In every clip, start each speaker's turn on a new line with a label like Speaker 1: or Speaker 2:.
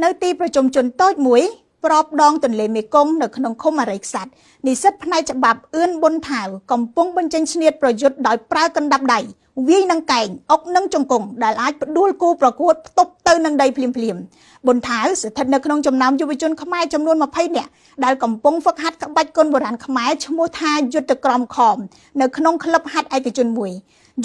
Speaker 1: នៅទីប្រជុំជនតូចមួយប្របដងទន្លេមេគង្គនៅក្នុងឃុំអរិយក្សត្រនិស្សិតផ្នែកច្បាប់អឿនប៊ុនថាវកំពុងបញ្ចេញស្នៀតប្រយុទ្ធដោយប្រើកណ្ដាប់ដៃវាយនឹងកែងអុកនឹងជង្គង់ដែលអាចផ្ដួលគូប្រកួតផ្ទប់ទៅនឹងដីភ្លាមភ្លាមៗប៊ុនថាវស្ថិតនៅក្នុងចំណោមយុវជនខ្មែរចំនួន20នាក់ដែលកំពុងហ្វឹកហាត់ក្បាច់គុនបុរាណខ្មែរឈ្មោះថាយុទ្ធក្រមខមនៅក្នុងក្លឹបហាត់ឯកជនមួយ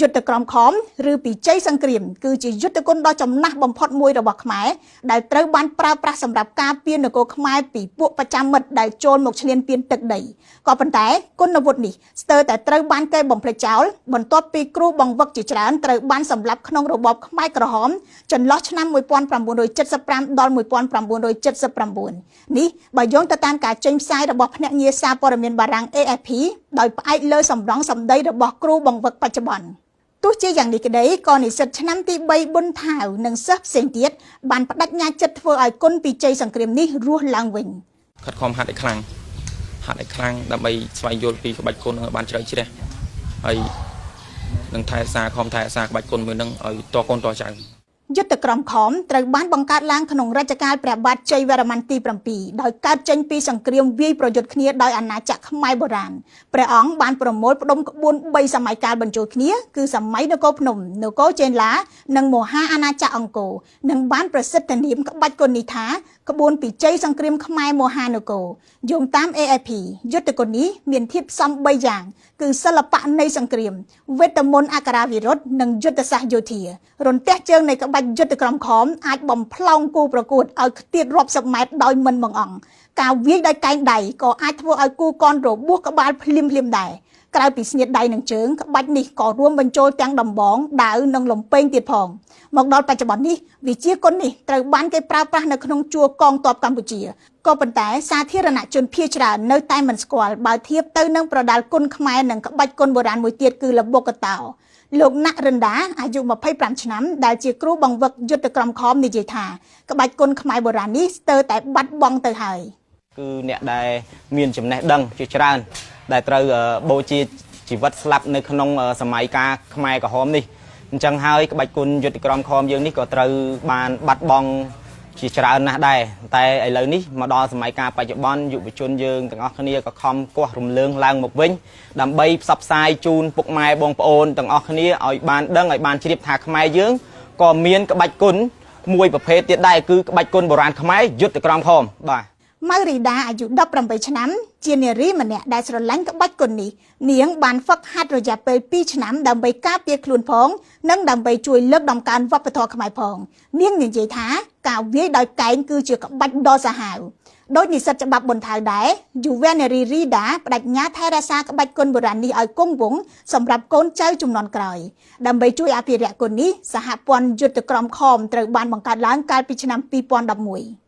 Speaker 1: យុទ្ធក្រមខមឬពិជ័យសង្គ្រាមគឺជាយុទ្ធគុនដ៏ចំណាស់បំផុតមួយរបស់ខ្មែរដែលត្រូវបានប្រើប្រាស់សម្រាប់ការពារនគរខ្មែរពីពួកបច្ចាមិត្តដែលចូលមកឈ្លានពានទឹកដីក៏ប៉ុន្តែគុណវុឌ្ឍនេះស្ទើរតែត្រូវបានគេបំភ្លេចចោលបន្ទាប់ពីគ្រូបង្វឹកជាច្រើនត្រូវបានសម្លាប់ក្នុងរបបខ្មែរក្រហមចន្លោះឆ្នាំ1975ដល់1979នេះបើយោងទៅតាមការចេញផ្សាយរបស់ភ្នាក់ងារសារព័ត៌មានបារាំង AFP ដោយផ្អែកលើសម្រងសម្ដីរបស់គ្រូបង្វឹកបច្ចុប្បន្នទោះជាយ៉ាងនេះក្តីក៏និស្សិតឆ្នាំទី3ប៊ុនថាវនិងសិស្សផ្សេងទៀតបានបដិញ្ញាចិត្តធ្វើឲ្យគុណពិជ័យសង្គ្រាមនេះរស់ឡើងវិញ
Speaker 2: ខិតខំហាត់ឲ្យខ្លាំងហាត់ឲ្យខ្លាំងដើម្បីស្វែងយល់ពីក្បាច់គុនឲ្យបានជ្រៅជ្រះហើយនឹងថែរក្សាខំថែរក្សាក្បាច់គុនមួយនឹងឲ្យតកូនតចៅ
Speaker 1: យុទ្ធក្រមខំត្រូវបានបង្កើតឡើងក្នុងរជ្ជកាលព្រះបាទជ័យវរ្ម័នទី7ដោយកើតចេញពីសង្គ្រាមវាយប្រយុទ្ធគ្នាដោយអាណាចក្រខ្មែរបុរាណព្រះអង្គបានប្រមូលផ្ដុំក្បួន3សម័យកាលបញ្ចូលគ្នាគឺសម័យនគរភ្នំនគរចេនឡានិងមហាអាណាចក្រអង្គរនិងបានប្រសិទ្ធនាមក្បាច់គុននេះថាក្បួនពិជ័យសង្គ្រាមខ្មែរមហានគរយោងតាម AFP យុទ្ធគុននេះមានធាតុផ្សំ3យ៉ាងគឺសិល្បៈនៃសង្គ្រាមវេទមន្តអក្ខរាវិរុទ្ធនិងយុទ្ធសាស្ត្រយោធារន្ទះជើងនៃក្បាច់យុទ្ធក្រមខំអាចបំផ្លោងគូប្រកួតឲ្យខ្ទាតរាប់សិបម៉ែត្រដោយមិនបង្អង់ការវាយដោយកែងដៃក៏អាចធ្វើឲ្យគូកនរបួសក្បាលភ្លាមភ្លាមដែរក្រៅពីស្នៀតដៃនិងជើងក្បាច់នេះក៏រួមបញ្ចូលទាំងដំបងដាវនិងលំពេងទៀតផងមកដល់បច្ចុប្បន្ននេះវិជាគុណនេះត្រូវបានគេប្រើប្រាស់នៅក្នុងជួរកងទ័ពកម្ពុជាក៏ប៉ុន្តែសាធារណជនភាគច្រើននៅតែមិនស្គាល់បើធៀបទៅនឹងប្រដាល់គុណខ្មែរនិងក្បាច់គុណបុរាណមួយទៀតគឺល្បុក្កតោលោកណាក់រិនដាអាយុ25ឆ្នាំដែលជាគ្រូបង្វឹកយុទ្ធក្រមខំនិយាយថាក្បាច់គុណខ្មែរបុរាណនេះស្ទើរតែបាត់បង់ទៅហើយ
Speaker 3: គឺអ្នកដែលមានចំណេះដឹងជាច្រើនដែលត្រូវបូជាជីវិតស្លាប់នៅក្នុងសម័យកាលខ្មែរក្រហមនេះអញ្ចឹងហើយក្បាច់គុណយុទ្ធក្រមខំយើងនេះក៏ត្រូវបានបាត់បង់ជាច្រើនណាស់ដែរតែឥឡូវនេះមកដល់សម័យកាលបច្ចុប្បន្នយុវជនយើងទាំងអស់គ្នាក៏ខំគាស់រំលើងឡើងមកវិញដើម្បីផ្សព្វផ្សាយជូនពុកម៉ែបងប្អូនទាំងអស់គ្នាឲ្យបានដឹងឲ្យបានជ្រាបថាខ្មែរយើងក៏មានក្បាច់គុណមួយប្រភេទទៀតដែរគឺក្បាច់គុណបុរាណខ្មែរយុទ្ធក្រមខំបាទ
Speaker 1: ម៉ៅរីដាអាយុ18ឆ្នាំជានារីម្នាក់ដែលស្រឡាញ់ក្បាច់គុននេះនាងបានហ្វឹកហាត់រយៈពេល2ឆ្នាំដើម្បីការពារខ្លួនផងនិងដើម្បីជួយលើកតម្កើងវប្បធម៌ខ្មែរផងនាងនិយាយថាការវាយដោយកែងគឺជាក្បាច់ដ៏សាហាវដោយនិស្សិតច្បាប់ប៊ុនថៅដែរយុវនារីរីដាបដិញ្ញាថែរក្សាក្បាច់គុនបុរាណនេះឲ្យគង់វង្សសម្រាប់កូនចៅជំនាន់ក្រោយដើម្បីជួយអភិរក្សគុននេះសហព័ន្ធយុទ្ធក្រមខមត្រូវបានបង្កើតឡើងកាលពីឆ្នាំ2011។